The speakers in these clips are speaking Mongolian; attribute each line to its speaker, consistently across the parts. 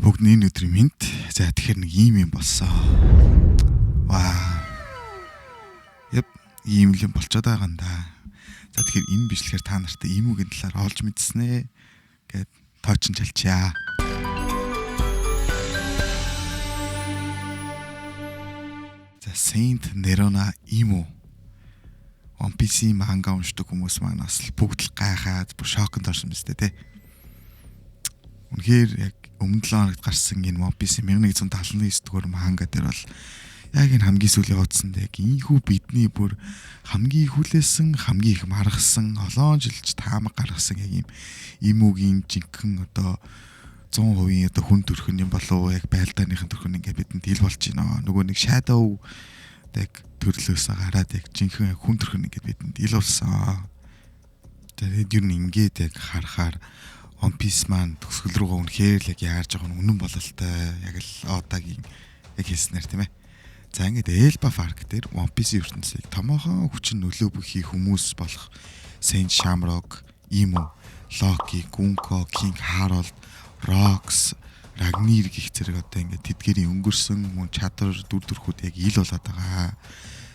Speaker 1: Бүгд энэ өдрийн мэнд. За тэгэхээр нэг ийм юм болсон. Вау. Яп, ийм л юм болчиход байгаа юм да. За тэгэхээр энэ бичлэгээр та нартай ийм үгийн талаар олж мэдснэ гэд тоочин чалчаа. За Saint Nerona Emu One Piece-ийн манга уншдаг хүмүүс маань бас бүгд л гайхаад бүр шоконд орсон биз дээ, тэ. Үнэхээр яг өмнө 7 хоногт гарсан энэ One Piece-ийн 1179 дугаар манга дээр бол яг энэ хамгийн сүүлийн хуудсанд яг ийхүү бидний бүр хамгийн хүлээсэн, хамгийн их маргасан, олон жилч таамаг гаргасан яг ийм Emu-гийн жинхэнэ одоо 100% одоо хүн төрхөн юм болов уу, яг байлдааныхын төрхөн ингээд бидэнд ил болж байна. Нөгөө нэг Shadow яг төрлөөс гараад яг жинхэнэ хүн төрхөн ингээд бидэнд ил болсон. Тэгээд ер нь ингээд яг харахаар One Piece маань төгсгөл рүүгээ үнэхээр л яг яарж байгаа нь үнэн бололтой. Яг л Одагийн яг хэлснээр тийм ээ. За ингээд Elbaf Arc дээр One Piece-ийн ертөнцийг томоохон хүчин нөлөө бүхий хүмүүс болох Saint Shamrock, Emu, Loki, Gunko, King Harold, Rocks, Ragnar гих зэрэг одоо ингээд тэдгэрийн өнгөрсөн мөн чадвар дүр төрхүүд яг ил болоод байгаа.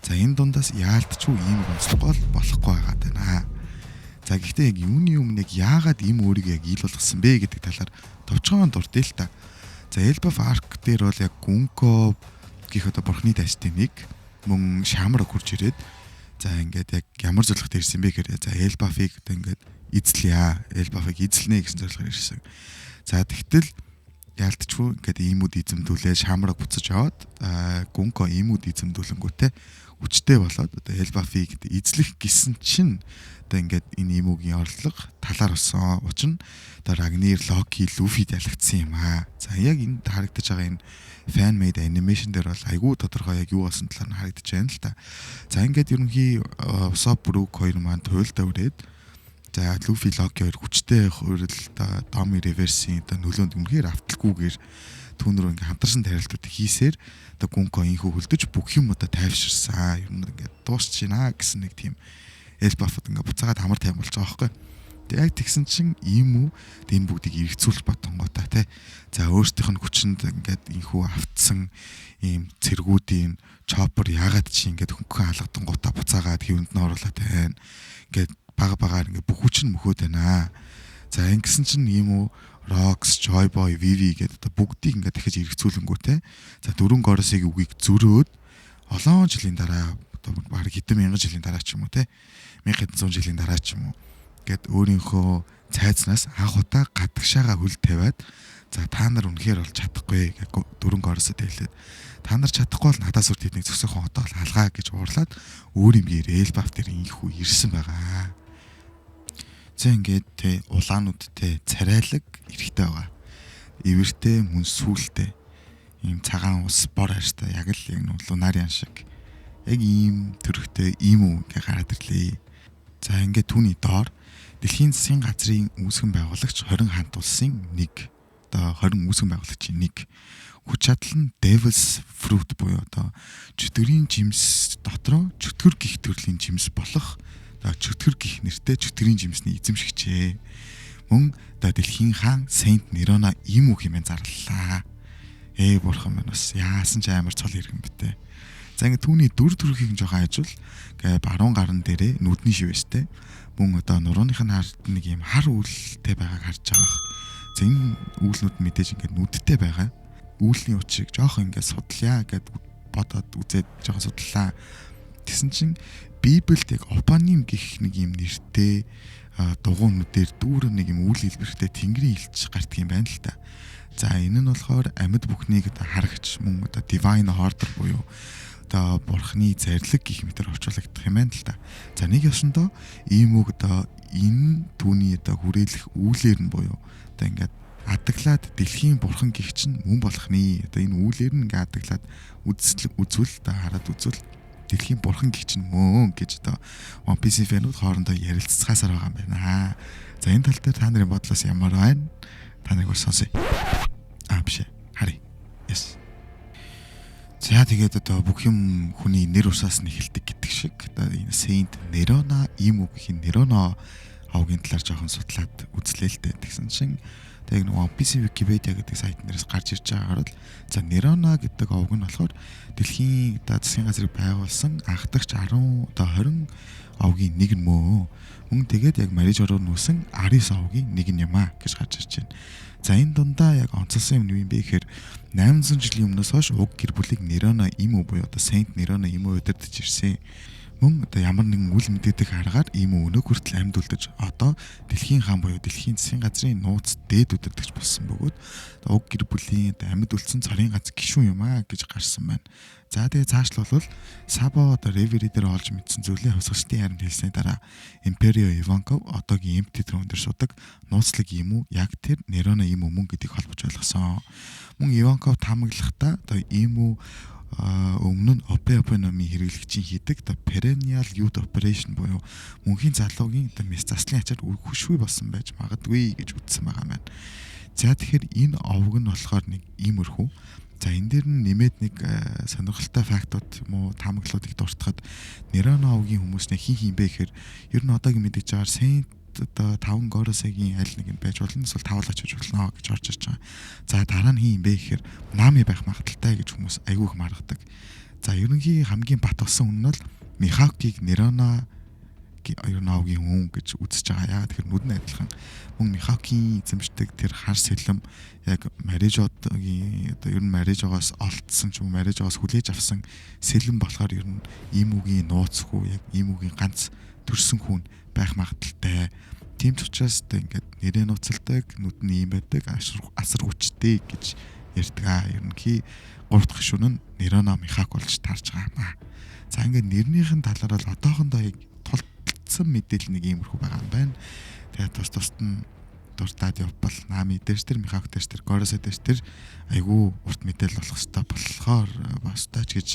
Speaker 1: За энэ дундаас яалтчгүй ийм гомцлох бол болохгүй байгаа даа. За гэхдээ яг юуны өмнө яг яагаад ийм өөрийгөө яг ил болгосон бэ гэдэг талаар товчхон дурдъя л та. За Elbaf Arc дээр бол яг Gunko гих одоо бурхны дайстай нэг мөн Shamrock хурж ирээд за ингээд яг ямар зорилгот ирсэн бэ гэхээр за Elbaf-ыг одоо ингээд эзлэе. Elbaf-ыг эзлэнэ гэсэн зорилгоор ирсэн. За тэгтэл яалтчгүй ингээд иймүүд эзэмдүүлээ Shamrock буцаж аваад Gunko иймүүд эзэмдүүлэнгүүтээ хүчтэй болоод одоо Elbaf-ыг эзлэх гэсэн чинь одоо ингээд энэ Emu-гийн орлого талаар болсон. Учир нь одоо Ragnar, Loki, Luffy-д ялагдсан юм аа. За яг энд харагдаж байгаа энэ fan made animation дээр бол айгүй тодорхой яг юу болсон талаар нь харагдаж байна л та. За ингээд ерөнхий Usopp, Brook хоёр маань туйлдаа үрээд за Luffy, Loki хоёр хүчтэй хувирал одоо Domi Reverse-ийн одоо нөлөөнд үнэхээр авталгүйгээр түүн рүү ингээ хамтарсан тарилтуудыг хийсээр одоо Gunko инхүү хөлдөж бүх юм одоо тайвширсан. Ер нь ингээд дуусч байна гэсэн нэг тийм Elbaf-д ингээ буцаагаад амар тайван болж байгаа байхгүй. Тэг яг тэгсэн чинь ийм үү энэ бүгдийг эргцүүлж бодонготой те. За өөрсдийнх нь хүчинд ингээд инхүү автсан ийм цэргүүдийн чоппер яагаад чи ингээд хөнгөн алгадангуудаа буцаагаад хэвэнд нь оруулаад байна. Ингээд бага багаар ингээд бүх хүч нь мөхөөд байна. За ингэсэн чинь ийм үү Rocks, Joy Boy, Vivi гэдэг одоо бүгдийг ингээд дахиж эргцүүлэнгүүтээ. За дөрвөн Горосыг үгийг зөрөөд олон жилийн дараа одоо бараг хэдэн мянган жилийн дараа ч юм уу те 1700 жилийн дараа ч юм уу гэд өөрийнхөө цайзнаас анх удаа гадагшаага хөл тавиад за та нар үнэхээр бол чадахгүй гэж дөрвөн Горосод хэлээд та нар чадахгүй бол надаас үр тэднийг зөксөх одоо бол алгаа гэж уурлаад өөр юм гээр Elbaf дээр инхүү ирсэн байгаа. За ингээд те улаануудтай царайлаг эрэгтэй байгаа. Эвэртэй мөн сүултэй ийм цагаан ус бор арьстай яг л яг нэг Lunarian шиг яг ийм төрхтэй ийм үү ингээ гараад ирлээ. За ингээд түүний доор дэлхийн засгийн газрын үүсгэн байгуулагч 20 хаант улсын нэг одоо 20 үүсгэн байгуулагчийн нэг хүч чадал нь Devil's Fruit буюу одоо чөтгөрийн жимс дотроо чөтгөр гих төрлийн жимс болох одоо чөтгөр гих нэртэй чөтгөрийн жимсний эзэмшигчээ. Мөн одоо дэлхийн хаан Saint Nerona Emu хэмээн зарлалаа. Бурхан минь бас яасан ч амар цол иргэн битээ. За ингээд түүний дүр төрхийг жоохон ажил гэ баруун гаран дээрээ нүдний шивэстэй мөн одоо нурууных нь хард нэг юм хар үйлтэй байгааг харж байгаа. За энэ үйлнүүд мэдээж ингээд нүдтэй байгаа. Үйлний учрыг жоохон ингээд судлаа гэд бодоод үзээд жоохон судлаа. Тэгсэн чинь Библиэд яг Опаним гих нэг юм нэртэй дугуй нүдээр дүүрэн нэг юм үйл хэлбэрхтэй тэнгэрийн элч гардаг юм байна л та. За энэ нь болохоор амьд бүхнийг одоо харагч мөн одоо divine order буюу одоо бурхны зарлиг гих мэтэр орчуулагдах юм байна л та. За нэг ёсондоо ийм үг одоо энэ түүний одоо хүрээлэх үүлээр нь буюу одоо ингээд адаглаад дэлхийн бурхан гих чинь мөн болох нэ. Одоо энэ үүлээр нь ингээд адаглаад үзвэл одоо хараад үзвэл дэлхийн бурхан гих чинь мөн гэж одоо One Piece фэнүүд хоорондоо ярилцгаасаар байгаа юм байна. За энэ тал дээр та нарын бодлоос ямар байна? Та нарыг сонсъё. Аа биш ээ. Харъя. Yes. За тэгээд одоо бүх юм хүний нэр усаас нь эхэлдэг гэдэг шиг одоо энэ Saint Nerona Emu гэх энэ Nerona овгийн талаар жоохон судлаад үзлээ л дээ. Тэгсэн чинь Тэгээ нэг One Piece Wikipedia гэдэг сайт дээрээс гарч ирж байгаагаар бол за Нерона гэдэг овг нь болохоор дэлхийн одоо засгийн газрыг байгуулсан анхдагч 10 одоо 20 овгийн нэг нь мөө. Мөн тэгээд яг Марижо руу нүүсэн 19 овгийн нэг нь юм а гэж гарч ирж байна. За энэ дундаа яг онцолсон юм нь юу юм бэ гэхээр 800 жилийн өмнөөс хойш уг гэр бүлийг Нерона Имү буюу одоо Saint Нерона Имү удирдах ирсэн. Мөн одоо ямар нэгэн үл мэдэгдэх аргаар ийм өнөг хүртэл амьд үлдэж одоо дэлхийн хаан буюу дэлхийн засгийн газрын нууц дээд удирдагч болсон бөгөөд уг гэр бүлийн одоо амьд үлдсэн цорын гац гишүүн юм а гэж гарсан байна. За тэгээ цаашлбал бол Сабо одоо Reverie дээр олж мэдсэн зүйлээ хувьсгалчдын ярамд хэлсний дараа Империо Иванков одоогийн Empty Throne дээр судаг нууцлаг юм уу яг тэр Нерона юм мөн гэдгийг холбож ойлгосон. Мөн Иванков таамаглахдаа одоо ийм үү өмнө нь Опе Опе номын хэрэглэгчийн хийдэг the perennial youth operation буюу мөнхийн залуугийн одоо мэс заслын ачаар хүшгүй болсон байж магадгүй гэж үзсэн байгаа юм байна. За тэгэхээр энэ овг нь болохоор нэг иймэрхүү. За энэ дээр нь нэмээд нэг сонирхолтой fact ууд юм уу таамаглалуудыг дуртахад Нерона овгийн хүмүүс нэг хин хин бэ гэхээр ер нь одоогийн мэдээж байгаагаар Saint одоо 5 Горосегийн аль нэг нь байж болно, эсвэл тавлаач байж болно гэж орж ирж байгаа. За дараа нь хин юм бэ гэхээр Нами байх магадлалтай гэж хүмүүс айгүй их маргадаг. За ерөнхий хамгийн бат болсон хүн нь бол Михакийг Нерона ер нь овгийн хүн гэж үзэж байгаа. Яа тэгэхээр нүд нь адилхан. Мөн Михакийн эзэмшдэг тэр хар сэлэм яг Марижодгийн одоо ер нь Марижогоос олдсон ч юм уу, Марижогоос хүлээж авсан сэлэм болохоор ер нь ийм үгийн нууц хүү, яг ийм үгийн ганц төрсэн хүн байх магадлалтай. Тийм ч учраас одоо ингээд нэрээ нууцалдаг, нүд нь ийм байдаг, асар хүчтэй гэж ярьдаг аа. Ерөнхий гурав дахь гишүүн нь Нерона Михак болж таарч байгаа юм аа. За ингээд нэрнийх нь талаар бол одоохондоо яг тулталдсан мэдээлэл нэг иймэрхүү байгаа юм байна. Тэгээд тус тусад нь дуртаад явбал Нами дээрс тэр, Михак дээрс тэр, Горосо дээрс тэр айгүй урт мэдээлэл болох хэвээр болохоор бас таач гэж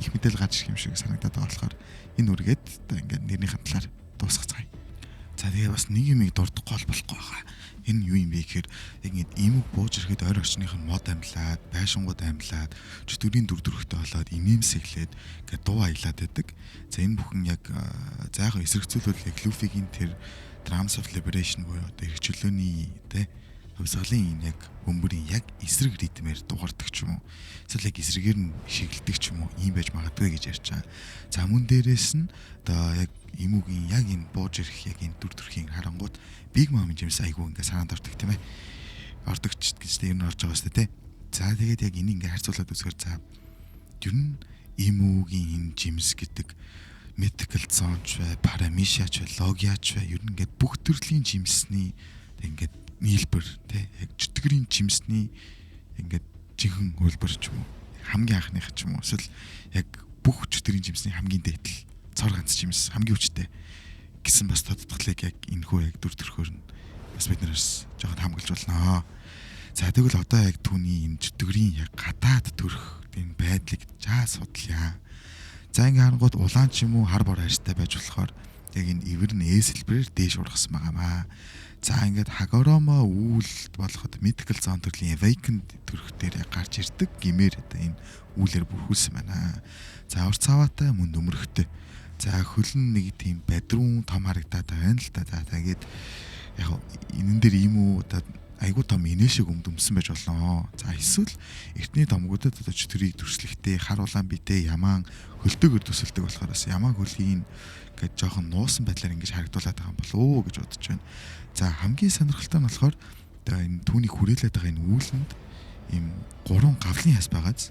Speaker 1: их мэдээлэл гарч ирэх юм шиг санагдаад байгаа болохоор энэ үргээд одоо ингээд нэрнийхэн талаар дуусгацгаая. За тэгээ бас нэг юмыг дурдахгүй бол болохгүй байгаа. Энэ юу юм бэ гэхээр яг ингээд имэг бууж ирэхэд ойр орчных нь мод амьлаад, байшингууд амьлаад, чөтгөрийн дүр төрхтэй болоод инээмсэглээд ингээд дуу аялаад байдаг. За энэ бүхэн яг за яг эсрэгцүүлвэл яг Люфигийн тэр Drums of Liberation буюу одоо эрх чөлөөний тэ хувьсгалын энэ яг бөмбөрийн яг эсрэг ритмээр дуурдаг ч юм уу. Эсвэл яг эсрэгээр нь шигэлдэг ч юм уу, ийм байж магадгүй гэж ярьж байгаа. За мөн дээрээс нь одоо яг эмүүгийн яг энэ бууж ирэх яг энэ дүр төрхийг харангууд Big Mom James айгүй ингээ санаанд ордог тийм ээ. Ордогч гэж тийм ер нь орж байгаа шүү дээ. За тэгээд яг энийг ингээ харьцуулаад үзэхээр за ер нь эмүүгийн энэ James гэдэг Mythical Zone ч бай, Paramecia ч бай, Logia ч бай, ер нь ингээд бүх төрлийн жимсний ингээд нийлбэр тий яг чөтгөрийн жимсний ингээд жинхэнэ хөлбөр ч юм уу, хамгийн анхных ч юм уу, эсвэл яг бүх чөтгөрийн жимсний хамгийн дээдл цор ганц жимс хамгийн хүчтэй гэсэн бас тодтголыг яг энэхүү яг дүр төрхөөр нь бас бид нараас жоохон хамгаалж болно. За тэгвэл одоо яг түүний энэ чөтгөрийн яг гадаад төрөх энэ байдлыг жаа судлаа. За ингээ харангууд улаан ч юм уу хар бор арьстай байж болохоор яг энэ ивэр нь Э сэлбэрээр дээш ургасан байгаамаа. За ингээд Хагоромо үүл болоход Mythical Zone төрлийн Awakened төрөх дээр яг гарч ирдэг гимээр одоо энэ үүлээр бүрхүүлсэн байна. За урт цаваатай мөн нөмрөхтэй. За хөл нь нэг тийм бадрун том харагдаад байна л та. За тэгээд яг энэн дээр ийм үү одоо айгуу том инээ шиг өмд өмсөн байж болно. За эсвэл эртний домгуудад одоо чөтгөрийг төрслөхтэй хар улаан битэй ямаан хөлдөөгөр төсөлдөг болохоор бас ямаан хөлийн ингээд жоохон нуусан байдлаар ингэж харагдуулаад байгаа юм болов уу гэж бодож байна. За хамгийн сонирхолтой нь болохоор одоо энэ түүнийг хүрээлээд байгаа энэ үүлэнд ийм гурван гавлын яс байгааз.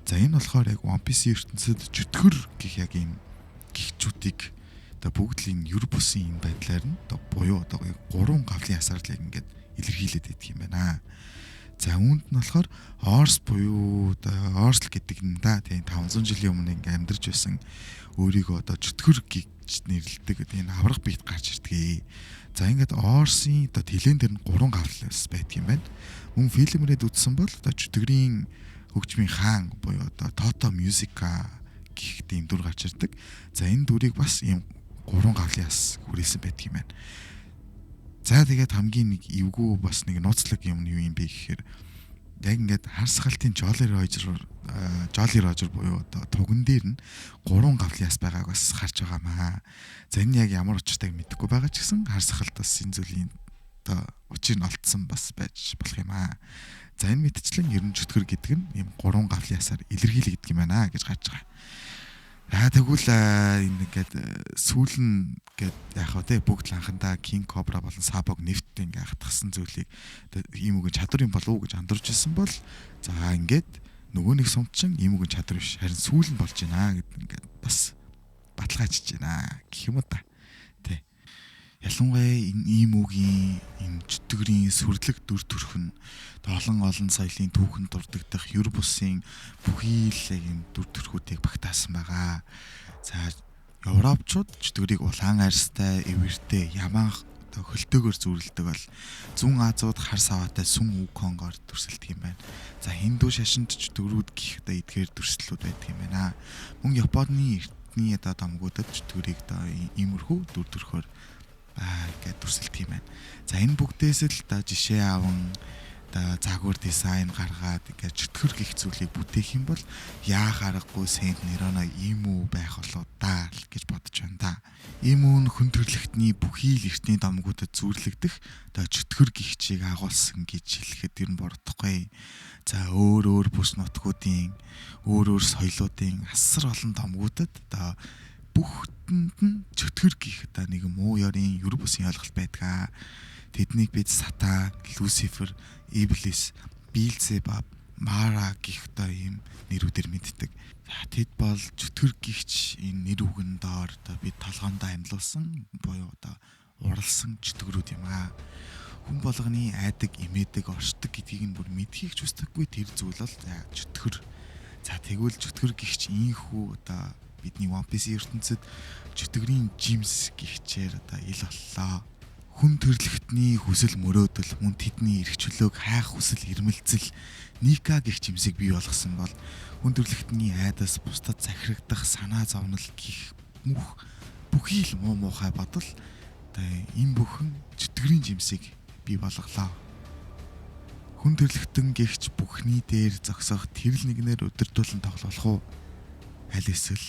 Speaker 1: За энэ болохоор яг One Piece ертөнцид чөтгөр гэх яг ийм гихчүүдийг одоо бүгд л энэ юр бусын энэ байдлаар нь одоо буюу одоо яг гурван гавлын ясаар л яг ингээд илэрхийлээд идэх юм байна. За үүнд нь болохоор Орс буюу одоо Орсл гэдэг нь да тийм 500 жилийн өмнө ингээ амьдарч байсан өөрийгөө одоо чөтгөр гэж нэрлэдэг энэ аврах биет гарч ирдэг. За ингээд Орсын одоо тэлэн дээр нь гурван гавл бас байдаг юм байна. Мөн фильмрээд үзсэн бол одоо чөтгөрийн хөгжмийн хаан буюу одоо Тото Мюзика гэх тийм дүр гарч ирдэг. За энэ дүрийг бас ийм гурван гавлын яс хүрээсэн байдаг юм байна. За тэгээд хамгийн нэг эвгүй бас нэг нууцлаг юм нь юу юм бэ гэхээр яг ингээд харсгалтын Jolly Roger Jolly Roger буюу одоо туган дээр нь гурван гавлын яс байгааг бас харж байгаамаа. За энэ яг ямар учиртайг мэдэхгүй байгаа ч гэсэн харсгалт бас энэ зүйлийн одоо учир нь олдсон бас байж болох юм аа. За энэ мэтчлэн ер нь чөтгөр гэдэг нь ийм гурван гавлын ясаар илэрхийлэгддэг юм байна гэж гарч байгаа. За тэгвэл энэ ингээд сүүл нь гээд яг хөө те бүгд л анхандаа King Cobra болон Сабог нэвттэй ингээ хатгсан зүйлийг ийм үгэн чадвар юм болов уу гэж андуурч ирсэн бол за ингээд нөгөө нэг сумчин ийм үгэн чадвар биш харин сүүл нь болж байна гэд ингээд бас баталгаажиж байна гэх юм уу та. Тэ. Ялангуяа энэ ийм үгийн энэ чөтгөрийн сүрлэг дүр төрх нь олон олон соёлын түүхэнд дурддагдах юр бусын бүхий л яг энэ дүр төрхүүдийг багтаасан байгаа. За Европчууд чөтгөрийг улаан арьстай, эвэртэй, ямаан одоо хөлтөөгөр зүүрлэдэг бол зүүн Азиуд хар саваатай сүн үконгоор дүрсэлдэг юм байна. За хиндүү шашинд чөтгөрүүд гих одоо эдгээр дүрслэлүүд байдаг юм байна. Мөн Японы эртний одоо домгуудад чөтгөрийг одоо иймэрхүү дүр төрхөөр ингээд дүрсэлдэг юм байна. За энэ бүгдээс л одоо жишээ аван одоо загвар дизайн гаргаад ингээд чөтгөр гих зүйлийг бүтээх юм бол яах аргагүй Сент Нерона ийм үү байх болоо даа гэж бодож байна да. Ийм үү нь хүн төрөлхтний бүхий л эртний домгуудад зүүрлэгдэх одоо чөтгөр гихчийг агуулсан гэж хэлэхэд ер нь буруудахгүй. За өөр өөр бүс нутгуудын өөр өөр соёлоодын асар олон домгуудад одоо бүгдэнд нь чөтгөр гих одоо нэг муу ёрын юр бусын ойлголт байдаг. Тэднийг бид Сатан, Люцифер, Иблис, Биелзебаб, Мара гих одоо ийм нэрүүдээр мэддэг. За тэд бол чөтгөр гихч энэ нэр үгэн доор одоо бид толгоондоо амьлуулсан буюу одоо уралсан чөтгөрүүд юм аа. Хүн болгоны айдаг, имээдэг, оршдог гэдгийг нь бүр мэдхийг ч хүсдэггүй тэр зүйл бол чөтгөр. За тэгвэл чөтгөр гихч ийхүү одоо бидний One Piece ертөнцид чөтгөрийн жимс гихчээр одоо ил боллоо. Хүн төрөлхтний хүсэл мөрөөдөл мөн тэдний эрх чөлөөг хайх хүсэл эрмэлзэл Ника гих жимсийг бий болгосон бол хүн төрөлхтний айдас бусдад захирагдах санаа зовнил гих мөх бүхий л муу муухай бодол одоо энэ бүхэн чөтгөрийн жимсийг бий болголоо. Хүн төрөлхтөн гихч бүхний дээр зогсох тэрл нэгнээр удирдуулан тоглуулах уу? Аль эсвэл